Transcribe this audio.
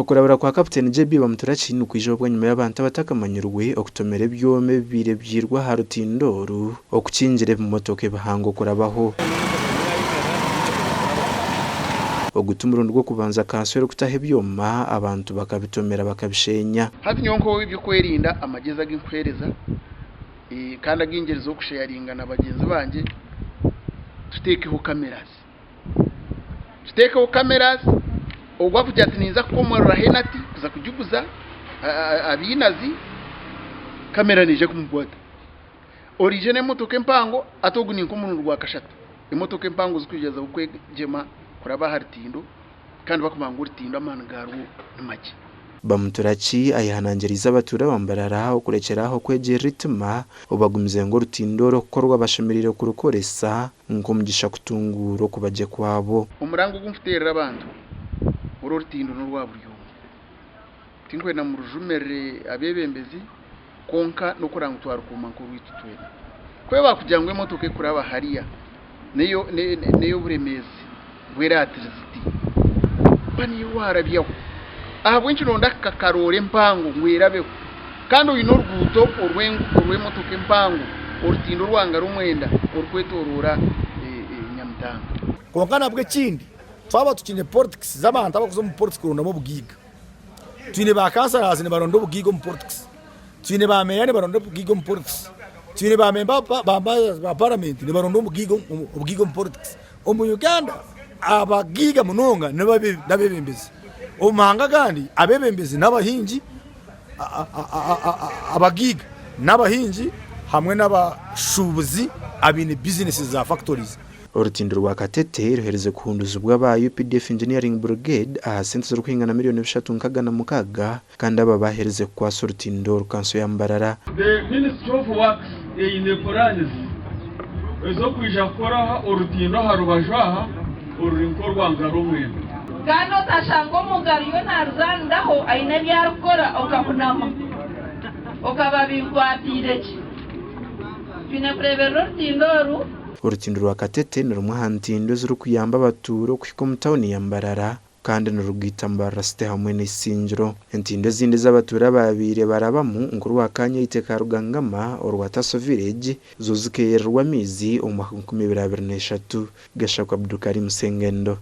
Okurabura kwa Kaputeni JB Bamuturaki nikwija obwanyima y'abantu abatakamanyirwe okutomera ebyoma ebibaire byiirwe aha rutindo oru okukingira ebimotoka ebihango kurabaho. Ogu ti murundi gw'okubanza kanso erikutaho ebyoma abantu bakabitomera bakabisheenya. Hati nyowe nk'ow'eby'okwerinda amagyezi agu nkuheereza kandi agu ngyerizeho kusheyaringa na bagyenzi bangye, tuteekeho cameras. Tuteekeho cameras, ogwo arikugira ati ninza kukomorora enati kuza kugiguza abainazi, kamera neija kumukwata. Oraije n'emotoka empango, hati ogu ni nk'omurundi gwa kashatu emotoka empango zirikwija kwegyema kuraba aha rutindo kandi barikumanya ngu orutindo amaani gaarwo ni makye. Bamuturaki ayehanangiriize abatuura ba Mbarara okurekyera aho kwegirira eitima obu bagumize ngu orutindo oru okukorwa bashemereire kurukoresa nk'omugisha kutunguura okubagye kwabo. Omuranga ogu nkuteerera abantu, oru orutindo n'orwa buri omwe. Tinkwenda murujumirire abeebembezi kwonka n'okureba ngu twarukuuma nk'orwaitu twena. Ku baakugira ngu emotoka ekuraba hariya n'ey'oburemeezi bw'eraatiriziti, ba niyo waarabyaho. Ahabw'enki noonda kakaroore empango ngu erabeho kandi oine oruguuto orw'emotoka empango orutindo orwa ngaromwenda orukwetoroora Nyamitanga? Kwonka nabwo ekindi twaba tukiine politics z'abantu abarikuza omu politics kurondamu obugaiga. Twine ba councillors nibaronda obugaiga omu politics, twine ba meeya nibaronda obugaiga omu politics, twine ba member ba parliament nibaronda obugaiga omu politics. Omu Uganda abagaiga munonga n'abebembezi. Omu mahanga agandi abebembezi n'abahingi, abagaiga n'abahingi hamwe n'abashuubuzi abaine bizinesi za factories. Orutindo rwa Katete ruherize kuhunduzibwa aba UPDF Engineering Brigade aha sente zirikwingana miriyoni bishatu nkaga na mukaaga kandi aba baherize kukwasa orutindo oru kanso ya Mbarara. The Ministry of Works eine puraanizi ez'okwija kukora orutindo aha rubaju aha oruri nk'orwa Ngaromwenda. Kandi otashanga omuntu ariyo naaruzaaniraho aine ebi arikukora okahunama okaba binkwatiire ki? Twine kureeberera orutindo oru. Orutindo rwa Katete ni rumwe aha ntindo ezirikuyamba abatuura okuhika omu tauni ya Mbarara kandi nirugaita Mbarara City hamwe n'Isingiro. Entindo ezindi ezi abatuura baabaire barabamu nk'orwa Kanyaite ka Rugangama, orwa Taso Village zo zikeeyererwa amaizi omu mwaka 2023. Gashakwa Abdulkarim Sengendo.